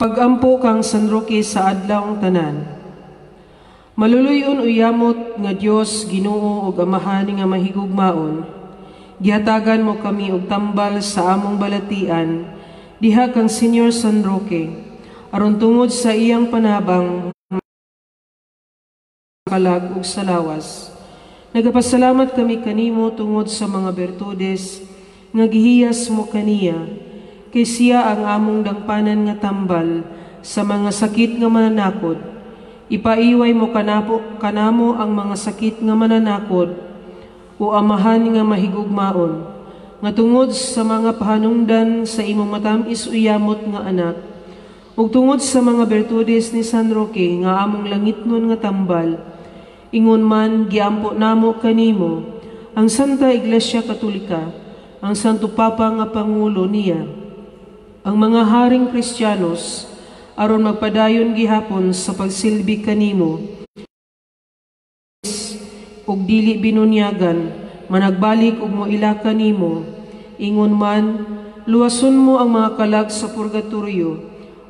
Pagampo kang San Roque sa adlawng tanan. Maluluy-on o yamot nga Dios, Ginoo ug Amahan nga mahigugmaon, gihatagan mo kami og tambal sa among balatian diha kang Senyor San Roque, aron tungod sa iyang panabang kalag ug sa lawas. Nagapasalamat kami kanimo tungod sa mga bertudes nga gihiyas mo kaniya, kay siya ang among dangpanan nga tambal sa mga sakit nga mananakod. Ipaiway mo kanamo ang mga sakit nga mananakod o Amahan nga mahigugmaon, nga tungod sa mga pahanungdan sa imong matamis o yamot nga anak, ug tungod sa mga bertudes ni San Roque nga among langitnon nga tambal, ingon man giampo namo kanimo ang Santa Iglesia Katolika, ang Santo Papa nga Pangulo niya, ang mga haring Kristiyanos, aron magpadayon gihapon sa pagsilbi kanimo ug dili binunyagan, managbalik ug moila kanimo. Ingon man luwason mo ang mga kalag sa purgatorio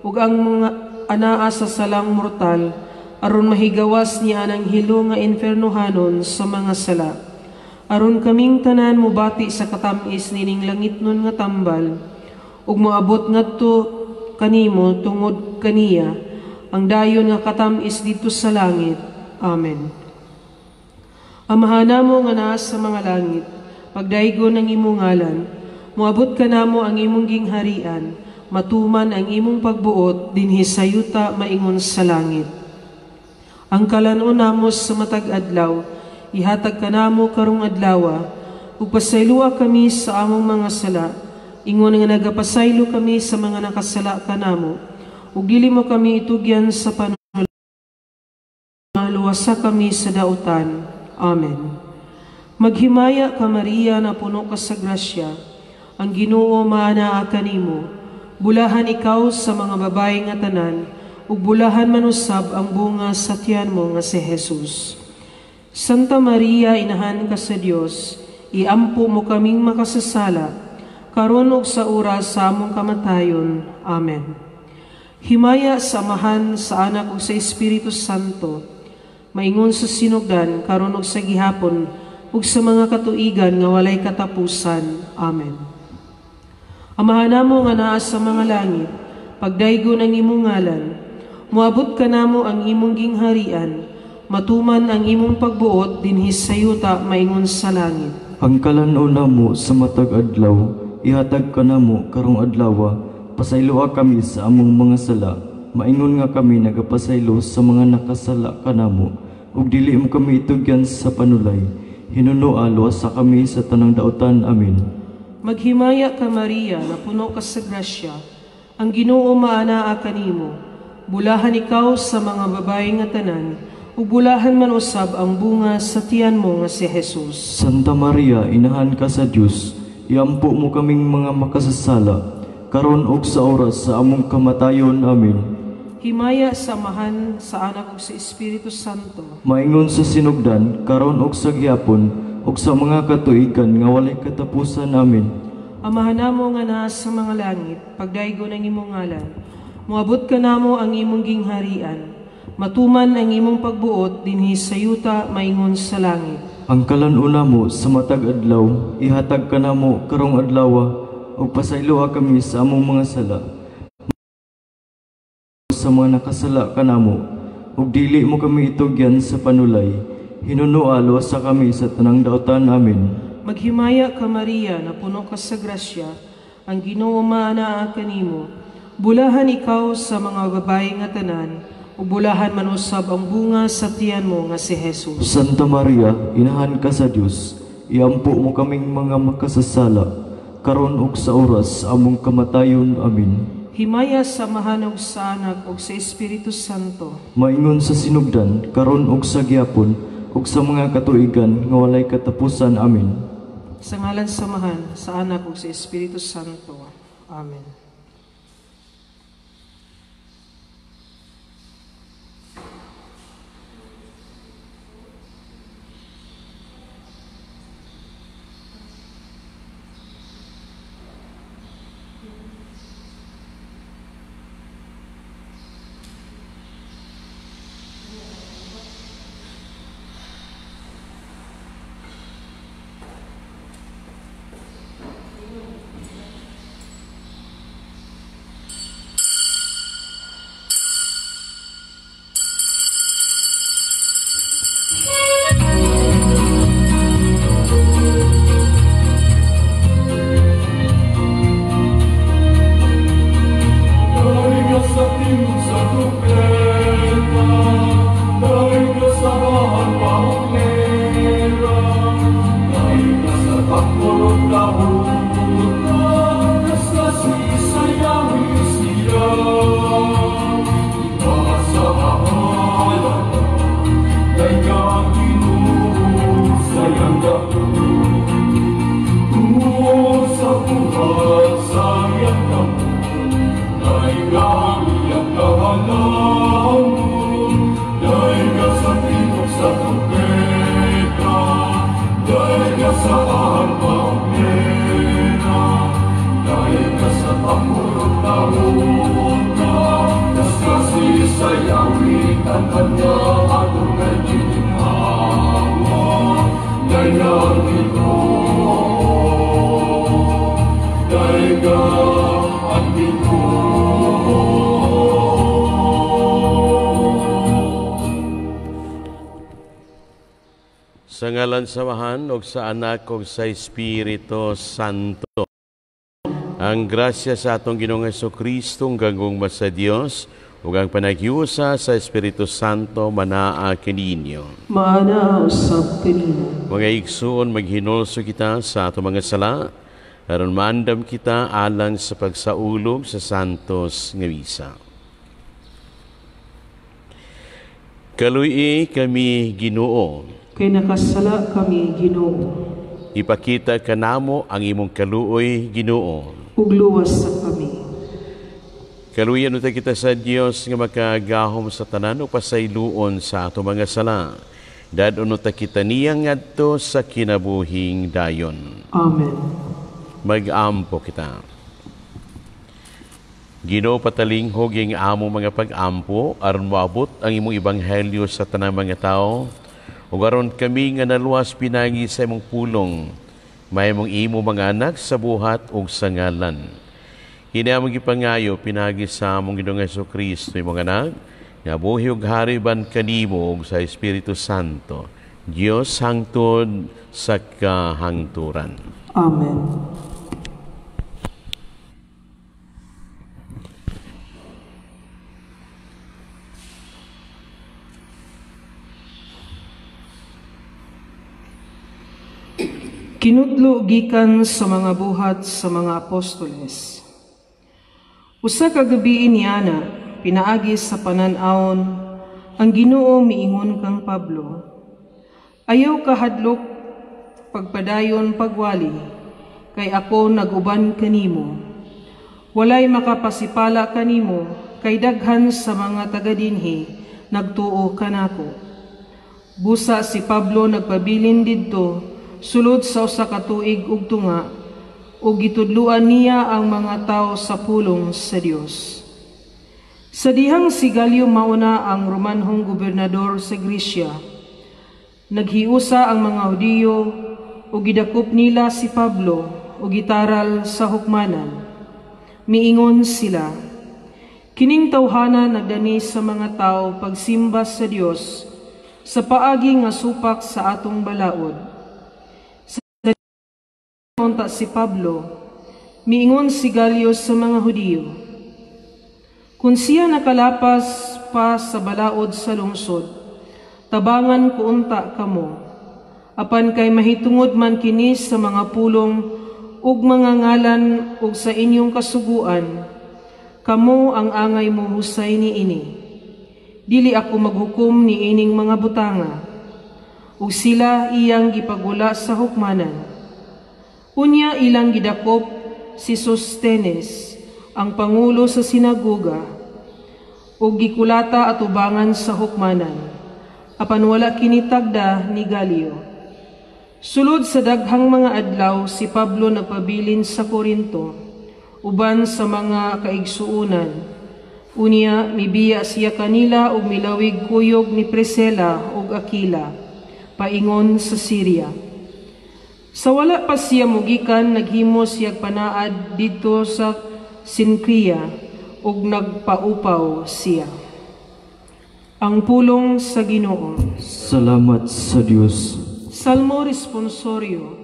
ug ang mga anaa sa salang mortal, aron mahigawas niya ang hilo nga infernohanon sa mga sala, aron kaming tanan mobati sa katamis nining langitnon nga tambal ug moabot ngadto kanimo tungod kaniya ang dayon nga katamis didto sa langit. Amen. Amahan namo nga naa sa mga langit, pagdaygon ang imong ngalan, moabot kanamo ang imong gingharian, matuman ang imong pagbuot dinhi sa yuta maingon sa langit. Ang kalan-on namo sa matag adlaw, ihatag kanamo karong adlawa, ug pasayloa kami sa among mga sala, ingon nga nagapasaylo kami sa mga nakasala kanamo, ug dili mo kami itugyan sa panulay, luwasa kami sa dautan. Amen. Maghimaya ka, Maria, na puno ka sa grasya, ang Ginoo maanaa kanimo. Bulahan ikaw sa mga babae nga tanan, ug bulahan man usab ang bunga sa tiyan mo nga si Jesus. Santa Maria, inahan ka sa Dios, iampo mo kaming makasasala, karon ug sa oras sa among kamatayon. Amen. Himaya sa Amahan, sa Anak ug sa Espiritu Santo, maingon sa sinugdan, karon ug sa gihapon, ug sa mga katuigan nga walay katapusan. Amen. Amahan namo nga naa sa mga langit, pagdaygon ang imong ngalan, moabot kanamo ang imong gingharian, matuman ang imong pagbuot dinhi sa yuta maingon sa langit. Ang kalan-on namo sa matag adlaw, ihatag kanamo karong adlawa, pasayloa kami sa among mga sala, maingon nga kami nagapasaylo sa mga nakasala kanamo, ug dili mo kami itugyan sa panulay, hinunoa luwasa kami sa tanang dautan. Amen. Maghimaya ka, Maria, na puno ka sa grasya, ang Ginoo maanaa kanimo. Bulahan ikaw sa mga babae nga tanan, ug bulahan man usab ang bunga sa tiyan mo nga si Jesus. Santa Maria, inahan ka sa Dios, iampo mo kaming mga makasasala, karon ug sa oras sa among kamatayon. Amen. Himaya sa Amahan, sa Anak ug sa Espiritu Santo, maingon sa sinugdan, karon ug sa gihapon, ug sa mga katuigan nga walay katapusan. Amen. Amahan namo nga naa sa mga langit, pagdaygon ang imong ngalan, moabot kanamo ang imong gingharian, matuman ang imong pagbuot dinhi sa yuta maingon sa langit. Ang kalan-on namo sa matag adlaw, ihatag kanamo karong adlawa, ug pasayloa kami sa among mga sala, sa mga nakasala kanamo, ug dili mo kami itugyan sa panulay, hinunoa luwasa kami sa tanang dautan. Amen. Maghimaya ka, Maria, na puno ka sa grasya, ang Ginoo maanaa kanimo. Bulahan ikaw sa mga babae nga tanan, ug bulahan man usab ang bunga sa tiyan mo nga si Jesus. Santa Maria, inahan ka sa Dios, iampo mo kaming mga makasasala, karon ug sa oras sa among kamatayon. Amen. Himaya sa Amahan ug sa Anak ug sa Espiritu Santo, maingon sa sinugdan, karon ug sa gihapon, ug sa mga katuigan nga walay katapusan. Amen. Sa ngalan sa Amahan, sa Anak ug sa Espiritu Santo. Amen. Sa ngalan sa Amahan ug sa Anak ug sa Espiritu Santo. Ang grasya sa atong Ginoong Hesukristo, ang gagugma sa Dios ug ang panaghiusa sa Espiritu Santo manaa kininyo. Maana usab kanimo. Mga igsuon, maghinulso kita sa atong mga sala aron maandam kita alang sa pagsaulog sa santos nga misa. Kaluy-i kami, Ginoo. Kay nakasala kami, Ginoo. Ipakita kanamo ang imong kaluoy, Ginoo. Ug luwas sa kami. Kaluyan uta kita sa Dios nga makagahom sa tanan ug pasayloon sa ato mga sala. Dad-on uta kita niya ngadto sa kinabuhing dayon. Amen. Mag-ampo kita. Ginoo, patalinghog ang among mga pag-ampo aron moabot ang imong ebanghelyo sa tanang mga tawo. Ug aron kami nga naluwas pinagi sa imong pulong, mahimong imo mga anak sa buhat ug sa ngalan. Kini among gipangayo pinagi sa among Ginoong Hesukristo, imong anak, nga buhi ug hari ban kanimo ug sa Espiritu Santo, Dios hangtod sa kahangturan. Amen. Kinudlo gikan sa mga buhat sa mga apostoles. Usa ka gabii niana, pinaagi sa panan-awon, ang Ginoo miingon kang Pablo, ayaw kahadlok pagpadayon pagwali, kay ako naguban kanimo. Walay makapasipala kanimo, kay daghan sa mga taga-dinhi nagtuo kanako. Busa si Pablo nagpabilin didto sulod sa usa ka tuig ug tunga, ug gitudluan niya ang mga tawo sa pulong sa Dios. Sa dihang si Galio mauna ang Romanhong gobernador sa Gresya, naghiusa ang mga Hudiyo ug gidakop nila si Pablo ug gitaral sa hukmanan. Miingon sila, kining tawhana nagdani sa mga tawo pagsimba sa Dios sa paagi nga supak sa atong balaod. Unta si Pablo, miingon si Galio sa mga Hudiyo, kung siya nakalapas pa sa balaod sa lungsod, tabangan ko unta kamo, apan kay mahitungod man kini sa mga pulong ug mga ngalan ug sa inyong kasuguan, kamo ang angay mohusay niini. Dili ako maghukom niining mga butanga, ug sila iyang gipagula sa hukmanan. Unya ilang gidakop si Sostenes, ang pangulo sa sinagoga, ug gikulata atubangan sa hukmanan, apan wala kinitagda ni Galio. Sulod sa daghang mga adlaw si Pablo nagpabilin sa Korinto, uban sa mga kaigsuonan. Unya mibiya siya kanila ug milawig kuyog ni Priscilla ug Aquila, paingon sa Syria. Sa wala pa siya mugikan, naghimo siya panaad didto sa Sinkria ug nagpaupaw siya. Ang pulong sa Ginoo. Salamat sa Dios. Salmo responsorio.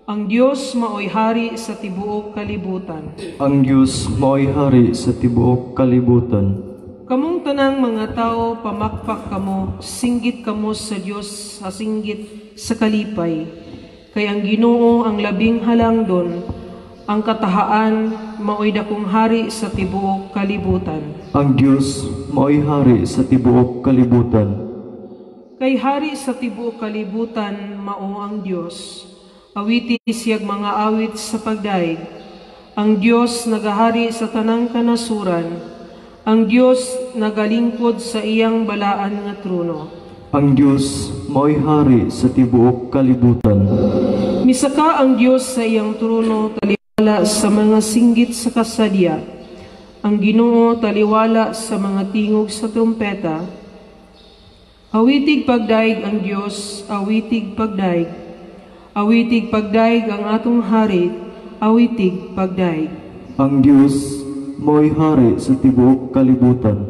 Ang Dios maoy hari sa tibuok kalibutan. Ang Dios maoy hari sa tibuok kalibutan. Kamong tanang mga tao, pamakpak kamo, singgit kamo sa Dios sa singgit sa kalipay. Kay ang Ginoo ang labing halangdon, ang katahaan maoy dakong hari sa tibuok kalibutan. Ang Dios maoy hari sa tibuok kalibutan. Kay hari sa tibuok kalibutan mao ang Dios. Awiti siyag mga awit sa pagdaig. Ang Dios nagahari sa tanang kanasuran. Ang Dios nagalingkod sa iyang balaan nga trono. Ang Dios maoy hari sa tibuok kalibutan. Misaka ang Dios sa iyang trono, taliwala sa mga singgit sa kasadya. Ang Ginoo taliwala sa mga tingog sa trumpeta. Awitig pagdaig ang Dios, awitig pagdaig. Awitig pagdaig ang atong hari, awitig pagdaig. Ang Dios maoy hari sa tibuok kalibutan.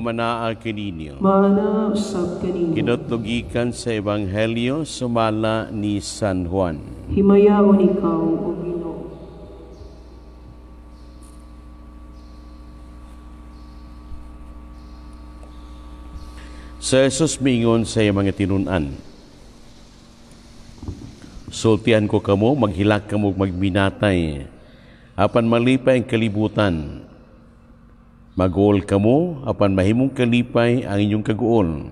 Manaa kaninyo. Mana usab kaninyo. Kinotlogikan sa Ebanghelyo sumala ni San Juan. Himayaon ikaw, O Ginoo. Sa Jesus miingon sa iyang mga tinun-an, sultihan ko kamo, maghilak kamo, magminatay, apan malipay ang kalibutan. Maguol kamo, apan mahimong kalipay ang inyong kaguol.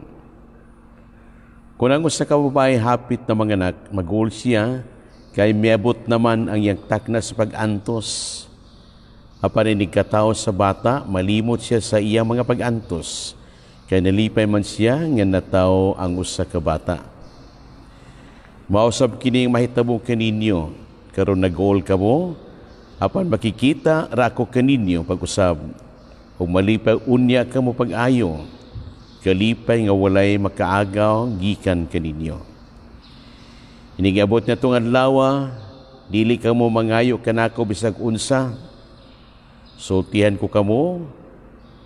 Kung ang usa ka babae hapit na manganak, maguol siya, kay miabot naman ang iyang takna sa pag-antos. Apan inig katao sa bata, malimot siya sa iyang mga pag-antos, kay nalipay man siya nga natao ang usa ka bata. Mausab kini ang mahitabo kaninyo, karon naguol kamo, apan makikita rako kaninyo pag-usab. Ug malipay unya kamo pag-ayo, kalipay nga walay makaagaw gikan kaninyo. Inigabot na itong adlaw, dili kamo mangayo kanako bisag unsa. Sultihan ko kamo,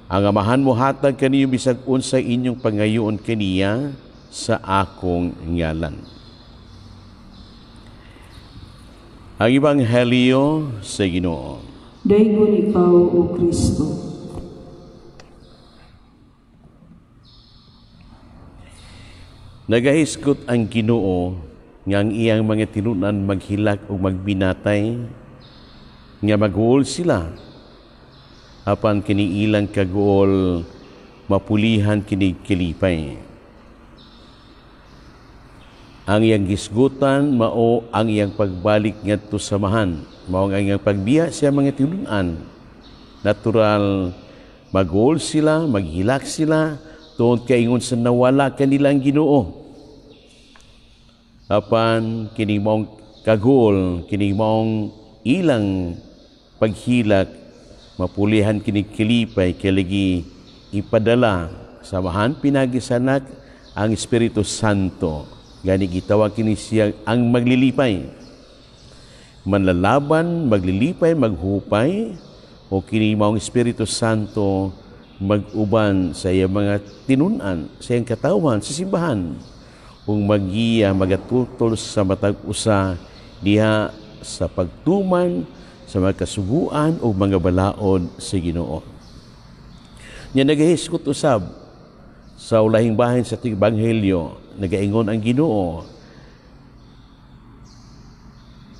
ang amahan mo hatag kaninyo bisag unsa inyong pangayoon kaniya sa akong ngalan. Ang Ebanghelyo sa Ginoo. Daygon ikaw, O Kristo. Nagahisgot ang Ginoo nga ang iyang mga tinunan maghilak o magbinatay, nga maghuol sila. Apan kini ilang kaguol, mapulihan kini kilipay. Ang iyang gisgutan mao ang iyang pagbalik ngadto sa samahan, mao ang iyang pagbiya sa mga tinunan. Natural, maghuol sila, maghilak sila, tuod kaingon sa nawala kanilang Ginoo. Apan kini maong kaguol, kini maong ilang paghilak, mapulihan kini kilipay, kaligi ipadala samahan pinagisanak ang Espiritu Santo. Gani gitawag kini siya ang maglilipay. Manlalaban, maglilipay, maghupay, o kini maong Espiritu Santo mag-uban sa iyang mga tinunan, sa iyang katawan, sa simbahan, kung magiya, magatultol sa matag usa diha sa pagtuman sa mga kasuguan o mga balaod sa Ginoo. Nya nagahisgot usab sa ulahing bahin sa ating Ebanghelyo, nagaingon ang Ginoo,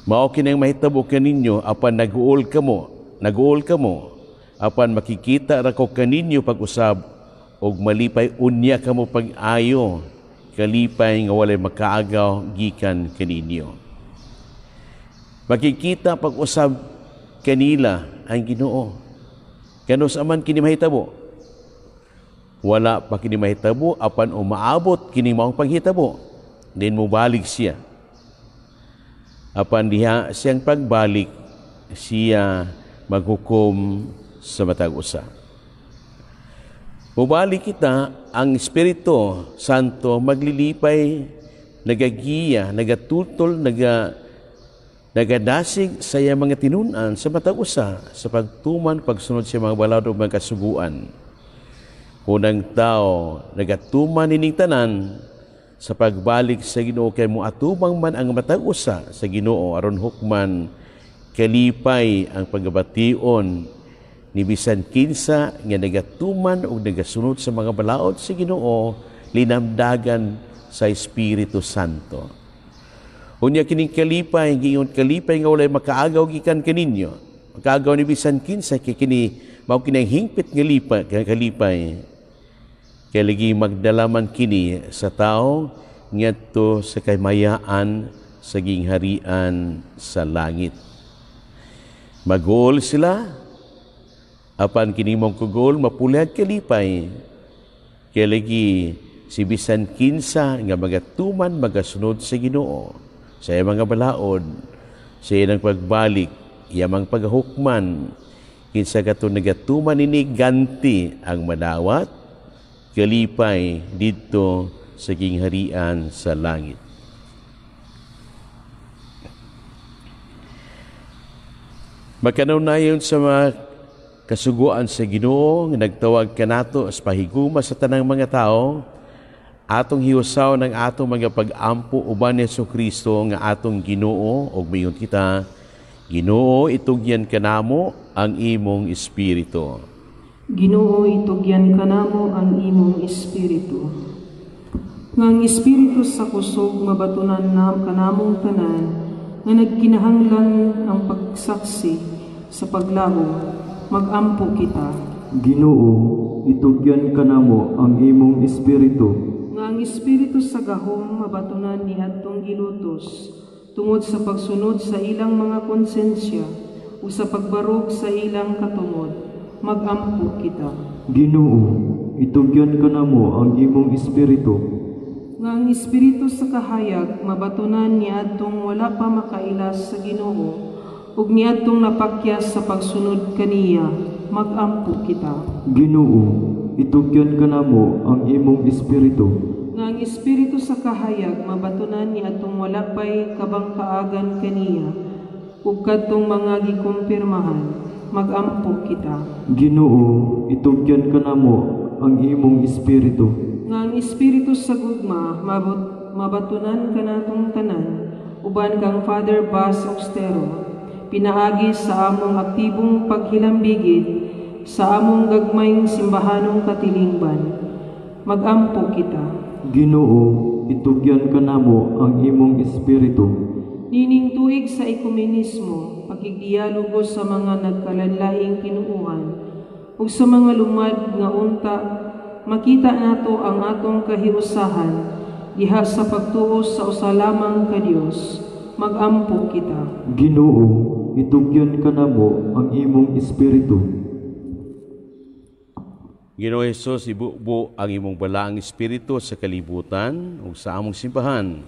mao kini ang mahitabo kaninyo apan naguol kamo, apan makikita ra ko kaninyo pag-usab og malipay unya kamo pag-ayo, kalipay nga walay makaagaw gikan kaninyo. Makikita pag-usab kanila ang Ginoo. Kanus aman kini mahitabo? Wala pa kini mahitabo apan umaabot kini maong paghitabo, din mobalik siya. Apan diha siyang pagbalik, siya maghukom sa matag usa. Mubalik kita, ang Espiritu Santo maglilipay, nagagiya, nagatutol, nagadasig sa iyang mga tinun-an sa matag usa sa pagtuman, pagsunod sa mga balado ug mga kasuguan. Kung ang tao nagatuman ining tanan sa pagbalik sa Ginoo, kay moatubang man ang matag usa sa Ginoo aron hukman, kalipay ang pagbation ni bisan kinsa nga nagatuman og nagasunod sa mga balaod sa Ginoo, linamdagan sa Espiritu Santo. Unya kining kalipay, giingon kalipay nga walay makaagaw gikan kaninyo. Makaagaw ni bisan kinsa kay kini mao kini ang hingpit nga lipay, kalipay. Kay lagi magdalaman kini sa tao ngadto sa kaymayaan sa gingharian sa langit. Magol sila, apan kini mong kugol mapulihag kalipay. Kay lagi si bisan kinsa nga magatuman magasunod sa Ginoo sa iyang mga balaod, sa iyang pagbalik, iyang paghukman, kinsa kato nagatuman ini ganti ang madawat kalipay didto sa gingharian sa langit. Magkanaunayon sa mga kasuguan sa Ginoo nga nagtawag kanato sa pahiguma sa tanang mga tao, atong hiusaw ng atong mga pag-ampo uban ni Hesukristo nga atong Ginoo, ug miingon kita, Ginoo, itugyan kanamo ang imong espiritu. Ginoo, itugyan kanamo ang imong espiritu. Nga ang espiritu sa kusog mabatunan na kanamong tanan nga nagkinahanglan ang pagsaksi sa paglaom, magampo kita. Ginoo, itugyan kanamo ang imong espiritu. Nga ang espiritu sa gahom mabatunan ni adtong gilutos tungod sa pagsunod sa ilang mga konsensya ug sa pagbarog sa ilang katungod, magampo kita. Ginoo, itugyan kanamo ang imong espiritu. Nga ang espiritu sa kahayag mabatunan ni adtong wala pa makailas sa Ginoo ug niadtong napakyas sa pagsunod kaniya, magampo kita. Ginoo, itugyan kanamo ang imong espiritu. Nga ang espiritu sa kahayag mabatunan ni atong wala pay kabangkaagan kaniya ug kadtong mga gikumpirmahan, magampo kita. Ginoo, itugyan kanamo ang imong espiritu. Nga ang espiritu sa gugma mabatunan kanatong tanan uban kang Father Bas Austero, pinaagi sa among aktibong paghilambigit sa among gagmayng simbahanong katilingban, magampo kita. Ginoo, itugyan kanamo ang imong espiritu. Nining tuig sa ekumenismo, pakigdialogo sa mga nagkalanlaing tinuohan ug sa mga lumad nga unta, makita nato ang atong kahiusahan diha sa pagtuo sa usa lamang ka Dios, magampo kita. Ginoo, itugyan kanamo ang imong espiritu. Ginoo Hesus, ibubo ang imong balaang espiritu sa kalibutan ug sa among simbahan.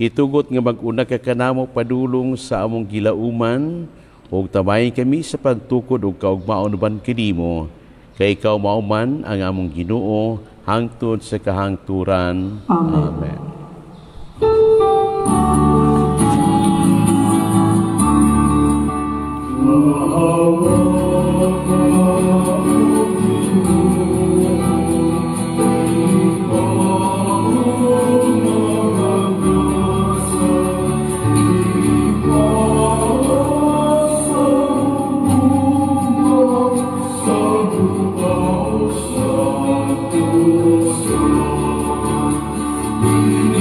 Itugot nga mag-una ka kanamo padulong sa among gilauman ug tabay kami sa pagtukod ug kaugmaon uban kanimo, kay ikaw mao man ang among Ginoo hangtod sa kahangturan. Amen. Amen. Thank you.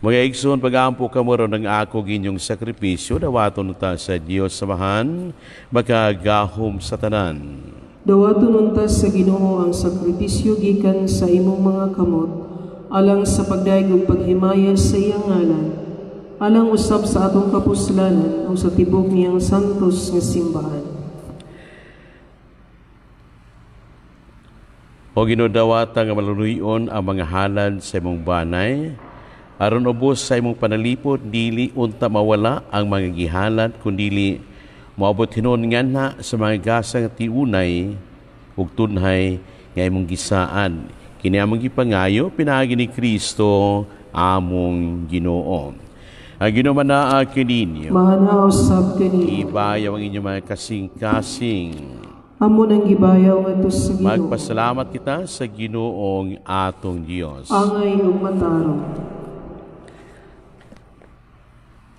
Mga igsoon, pag-aampo kamo ron ng ako inyong sakripisyo, dawaton unta sa Dios Amahan, makagahom sa tanan. Dawaton unta sa Ginoo ang sakripisyo gikan sa imong mga kamot, alang sa pagdayeg ug paghimaya sa iyang ngalan, alang usab sa atong kapuslanan ug sa tibok niyang santos nga simbahan. O Ginoo, dawata nga malunuyon ang mga halad sa imong banay, aron ubos sa imong panalipod, dili unta mawala ang mga gihalad, kundili moabot hinuon nganha sa mga gasa nga tiunay ug tunhay nga imong gisaan. Kini among gipangayo pinaagi ni Kristo among Ginoo. Ang Ginoo manaa kininyo. Maanaa usab kaninyo. Ibayaw ang inyong mga kasing-kasing. Amo nang gibayaw ngadto sa Ginoo. Magpasalamat kita sa Ginoong atong Dios. Angay ug matarong.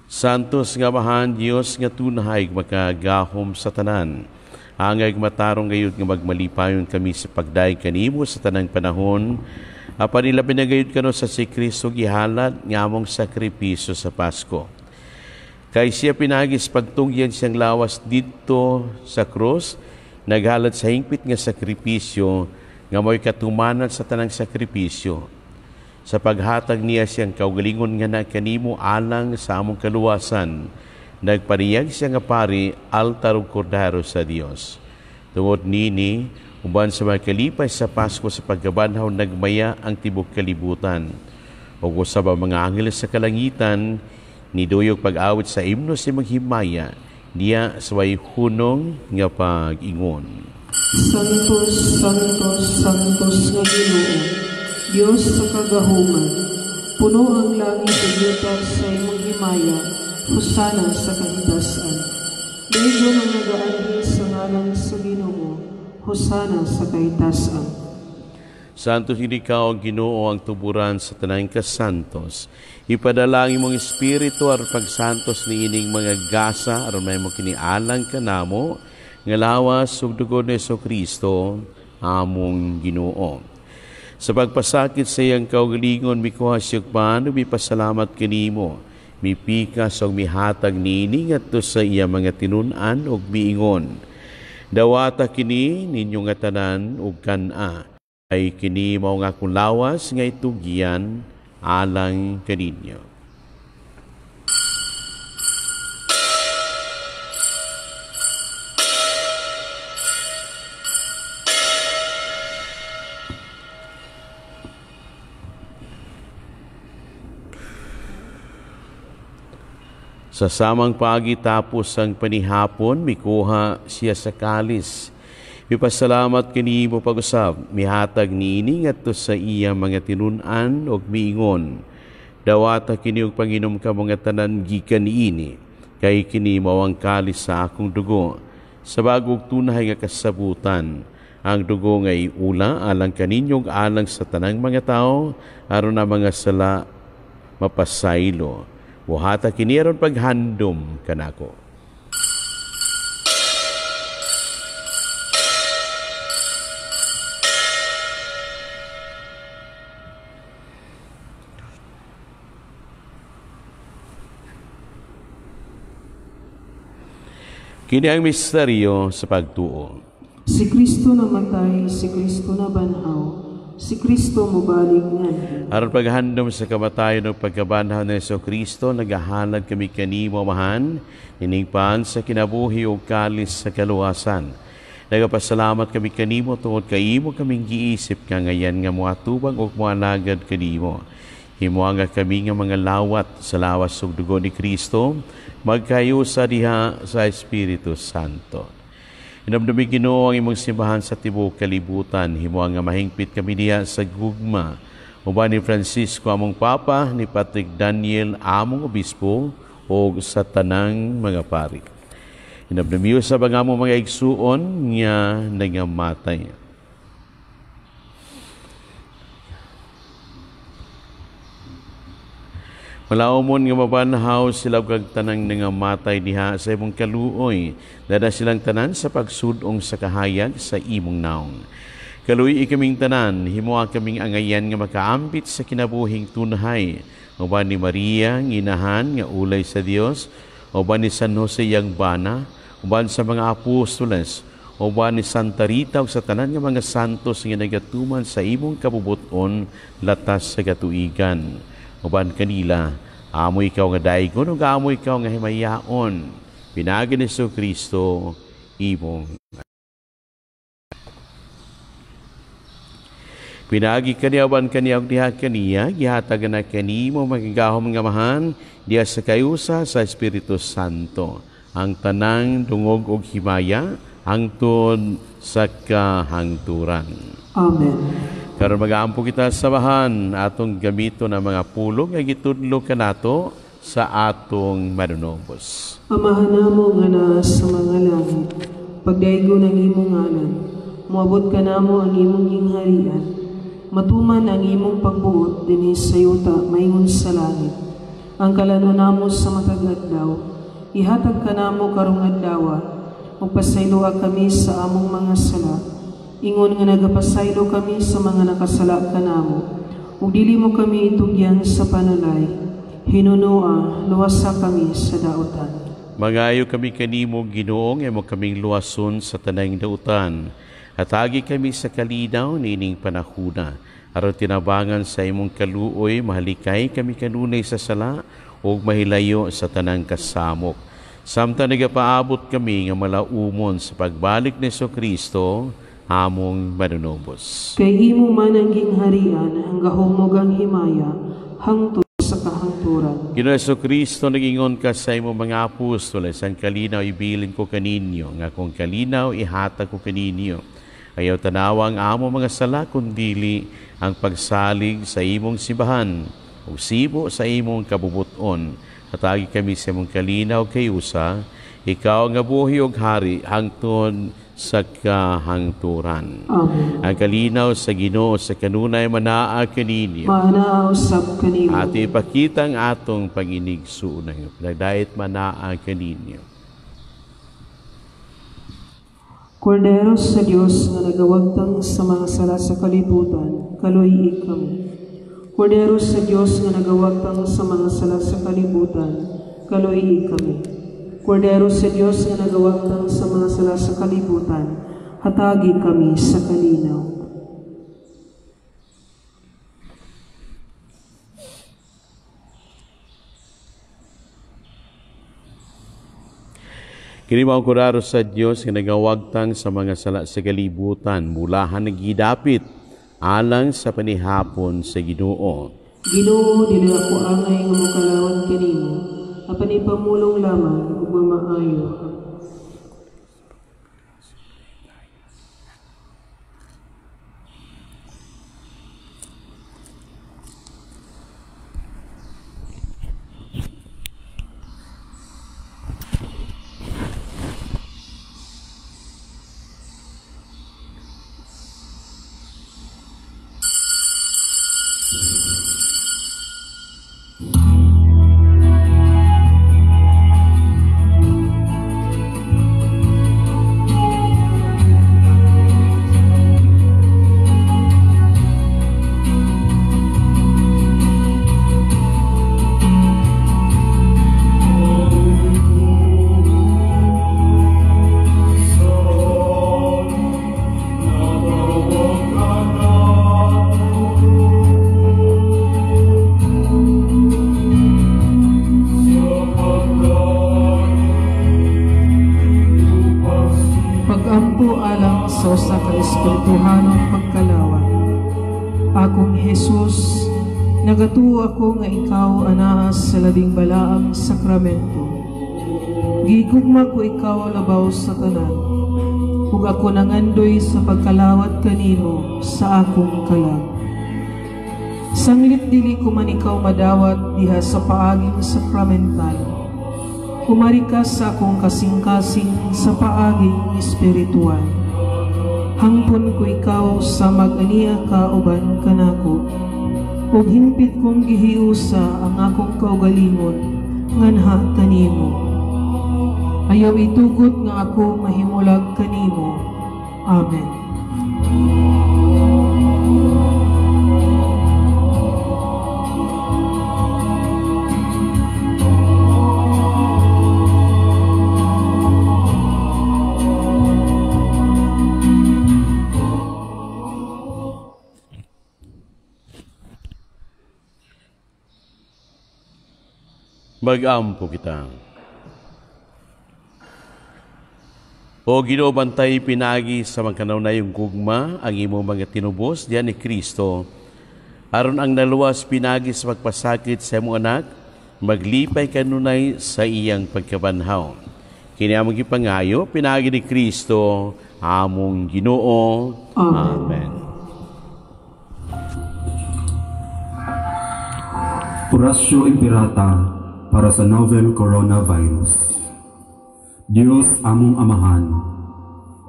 Santos nga Amahan, Dios nga tunhay makagahom sa tanan. Angay matarong gayud nga magmalipayon kami sa pagdayeg kanimo sa tanang panahon. Apan ilabi na gayud kano sa si Kristo gihalad nga among sakripisyo sa Pasko. Kay siya pinagis pagtungyan siyang lawas didto sa krus, naghalad sa hingpit nga sakripisyo nga mo'y katumanan sa tanang sakripisyo. Sa paghatag niya siyang kaugalingon nga na kanimo alang sa among kaluwasan, nagpariyag siya nga pari altar ug kordero sa Dios. Tungod nini, uban sa mga kalipay sa Pasko sa pagkabanhaw, nagmaya ang tibok kalibutan. Ug usab ang mga anghel sa kalangitan, niduyog pag-awit sa imno sa maghimaya, niya sa way hunong nga pag-ingon. Santos, Santos, Santos nga Ginoo, Dios sa kagahuman, puno ang langit ug yuta sa imong himaya, hosana sa kahitasan. Dayon ang nagaanhi sa ngalan sa Ginoo, hosana sa kahitasan. Santos ikaw ang Ginoo, ang tuburan sa tanang kasantos. Ipadala ang imong espiritu aron pagsantos niining mga gasa aron mahimo kini alang kanamo nga lawas ug dugo ni Hesukristo among Ginoo. Sa pagpasakit sa iyang kaugalingon, mikuha siya pan ug mipasalamat kanimo. Mipikas ug mihatag niini ngadto sa iya mga tinun-an ug miingon. Dawata kini ninyo nga tanan ug kan-a, ay kini mao nga akong lawas nga itugyan alang kaninyo. Sa samang pagi tapos ang panihapon, mikuha siya sa kalis. Mipasalamat kanimo pag-usab, mihatag niini ngadto sa iya mga tinun-an ug miingon. Dawata kini og panginom ka mga tanan gikan niini, kay kini mao ang kalis sa akong dugo. Sa bag-ong tunay nga kasabutan, ang dugo nga iula alang kaninyo ug alang sa tanang mga tawo aron ang mga sala mapasaylo. Buhata kini aron paghandom kanako. Kini ang misteryo sa pagtuo. Si Kristo namatay, si Kristo nabanhaw, si Kristo mobalik nganhi. Aron paghandom sa kamatayon ug pagkabanhaw ni Hesukristo, nagahalad kami kanimo, Amahan, nining paan sa kinabuhi ug kalis sa kaluwasan. Nagapasalamat kami kanimo tungod kay imo kaming giisip nga ngayan nga moatubang ug moalagad kanimo. Himoa nga kami nga mga lawat sa lawas ug dugo ni Kristo, magkayusa diha sa Espiritu Santo. Hinumdumi Ginoo ang imong simbahan sa tibuok kalibutan. Himoa nga mahingpit kami diha sa gugma. Uban ni Francisco among Papa, ni Patrick Daniel among Obispo, ug sa tanang mga pari. Hinumdumi usab ang among mga igsuon nga nangamatay. Malaumon nga mabanhaw sila kag tanang nangamatay diha sa imong kaluoy. Dada silang tanan sa pagsudong sa kahayag sa imong naong. Kaluoy kaming tanan, himoa kaming angayan nga makaambit sa kinabuhing tunhay. uban ni Maria ang inahan nga ulay sa Dios, uban ni San Jose iyang bana, uban sa mga apostoles, uban ni Santa Rita ug sa tanan nga mga santos nga nagatuman sa imong kabubuton latas sa katuigan. Uban kanila, amo ikaw nga daygon ug amo ikaw nga himayaon. Pinaagi ni Jesucristo imong Pinaagi kaniya uban kaniya ug diha kaniya, gihatag na kanimo makigahom nga Amahan diha sa kayusa sa Espiritu Santo. Ang tanang dungog ug himaya hangtod sa kahangturan. Amen. Karon magaampo kita sa bahan atong gamiton ang mga pulong nga gitudlo kanato sa atong manunobos. Amahan namo nga naa sa mga langit, pagdaygon ang imong ngalan, moabot kanamo ang imong gingharian, matuman ang imong pagbuot dinhi sa yuta maingon sa langit. Ang kalanon namo sa matag adlaw, ihatag kanamo karong adlaw, ug pasayloa kami sa among mga sala, ingon nga nagapasaylo kami sa mga nakasala kanamo, ug dili mo kami itugyan sa panulay, hinunoa luwasa kami sa dautan. Mangayo kami kanimo, Ginoo, nga imo kaming luwason sa tanang dautan. Hatagi kami sa kalinaw niining panahuna, aron tinabangan sa imong kaluoy, mahalikay kami kanunay sa sala ug mahilayo sa tanang kasamok. Samtang nagapaabot kami nga malaumon sa pagbalik ni Jesucristo, among manunubos. Kay imo man ang gingharian, ang gahom ug ang himaya, hangtod sa kahangturan. Ginoo Jesucristo, nag-ingon ka sa imong mga apostoles, ang kalinaw ibilin ko kaninyo, nga akong kalinaw ihatag ko kaninyo. Ayaw tanawa ang among mga sala, kundili ang pagsalig sa imong simbahan, ug sibo sa imong kabubuton. Hatagi kami sa imong kalinaw kayusa, ikaw nga buhi ug hari hangtod sa kahangturan. Amen. Ang kalinaw sa Ginoo sa kanunay manaa kaninyo. Manaa usab kanimo. At ipakita ang atong panginigsuon, nagdait manaa kaninyo. Kordero sa Dios nga nagawagtang sa mga sala sa kalibutan, kaluy-i kami. Kordero sa Dios nga nagawagtang sa mga sala sa kalibutan, kaluy-i kami. Kordero sa Dios nga nagawagtang sa mga sala sa kalibutan, hatagi kami sa kalinaw. Kini mao ang kordero sa Dios nga nagawagtang sa mga sala sa kalibutan, mulahan nagidapit alang sa panihapon sa Ginoo. Ginoo, dili ako angay nga mokalawat kanimo, apan ipamulong lamang ug mamaayo. Sa usa ka espirituhanong pagkalawat. Akong Jesus, nagatuo ako nga ikaw anaa sa labing balaang sakramento. Gigugma ko ikaw labaw sa tanan, ug ako nangandoy sa pagkalawat kanimo sa akong kalag. Sanglit dili ko man ikaw madawat diha sa paaging sakramental, kumari ka sa akong kasing-kasing sa paaging espiritual. Hangpon ko ikaw sa mag-aniya ka uban kanako, ug hingpit kong gihiusa ang akong kaugalingon nganha kanimo. Ayaw itugot nga ako mahimulag kanimo. Amen. Mag-ampo kita. O Ginoo, bantay pinagi sa magkanaunayong gugma ang imong mga tinubos diyan ni Kristo, aron ang naluwas pinagi sa pagpasakit sa imong anak, maglipay kanunay sa iyang pagkabanhaw. Kini among gipangayo pinagi ni Kristo among Ginoo. Amen. Oratio Imperata para sa novel coronavirus. Dios among Amahan,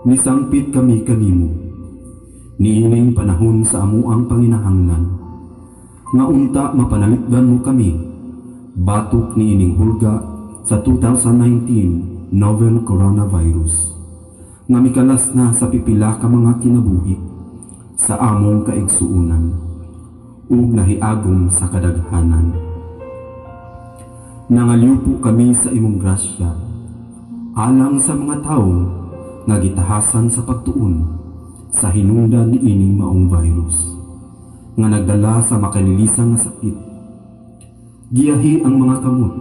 nisangpit kami kanimo, niining panahon sa amuang panginahanglan, nga unta mapanalipdan mo kami, batok niining hulga sa 2019 novel coronavirus, nga mikalas na sa pipila ka mga kinabuhi sa among kaigsuonan, ug nahiagom sa kadaghanan. Nangalyupo kami sa imong grasya, alang sa mga tawo nga gitahasan sa pagtuon sa hinungdan niining maong virus, nga nagdala sa makalilisan nga sakit. Giyahi ang mga kamot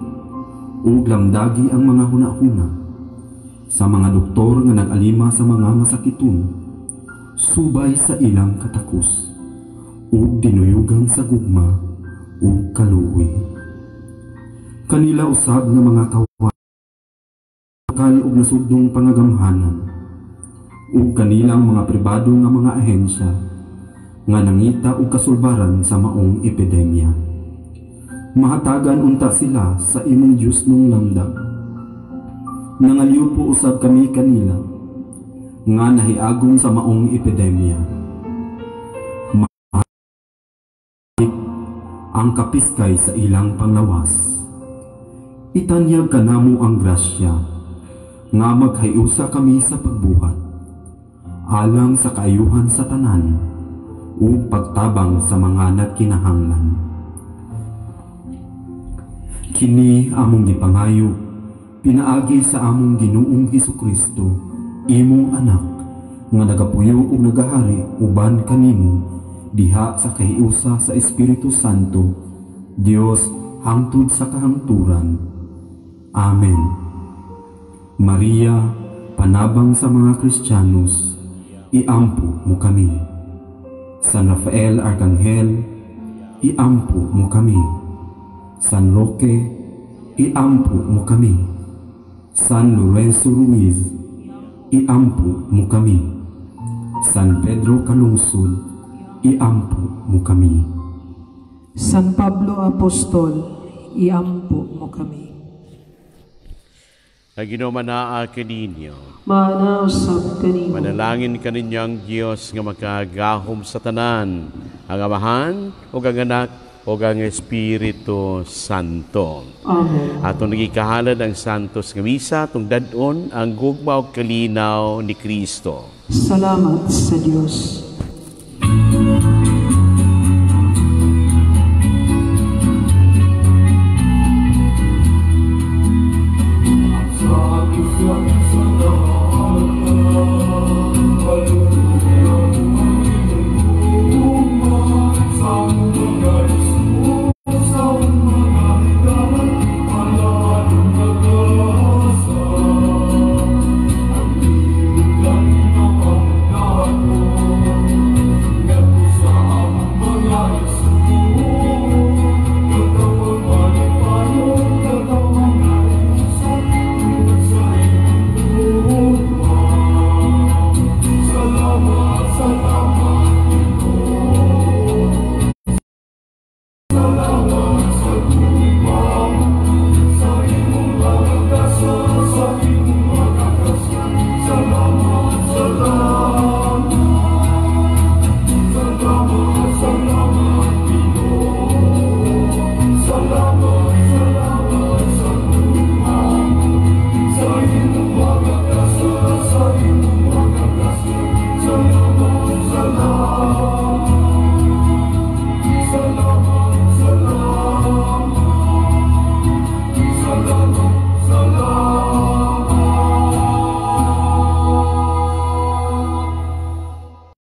ug lamdagi ang mga hunahuna sa mga doktor nga nag-alima sa mga masakiton, subay sa ilang katakos ug dinuyugan sa gugma ug kaluoy. Kanila usab nga mga kawal ug nasudnong pangagamhanan ug kanilang mga pribado nga mga ahensya nga nangita og kasulbaran sa maong epidemya. Mahatagan unta sila sa imong Dios nung lamdag. Nangalyupo usab kami kanila nga nahiagom sa maong epidemya. Mahalik ang kapiskay sa ilang panglawas. Itanyag kanamo ang grasya nga maghiusa kami sa pagbuhat alang sa kaayuhan sa tanan ug pagtabang sa mga nagkinahanglan. Kini among gipangayo pinaagi sa among Ginoong Hesukristo, imong anak, nga nagapuyo ug nagahari uban kanimo diha sa kahiusa sa Espiritu Santo, Dios hangtod sa kahangturan. Amen. Maria, panabang sa mga Kristiyanos, iampo mo kami. San Rafael Arkanghel, iampo mo kami. San Roque, iampo mo kami. San Lorenzo Ruiz, iampo mo kami. San Pedro Calungsod, iampo mo kami. San Pablo Apostol, iampo mo kami. Ang Ginoo manaa kaninyo. Manausap kanimo. Manalangin kaninyo ang Dios nga makagahom sa tanan, ang Amahan ug ang Anak ug ang Espiritu Santo. Amen. Atong nagikahalad ang Santos nga Misa, atong dad-on ang gugma ug kalinaw ni Kristo. Salamat sa Dios. Salamat.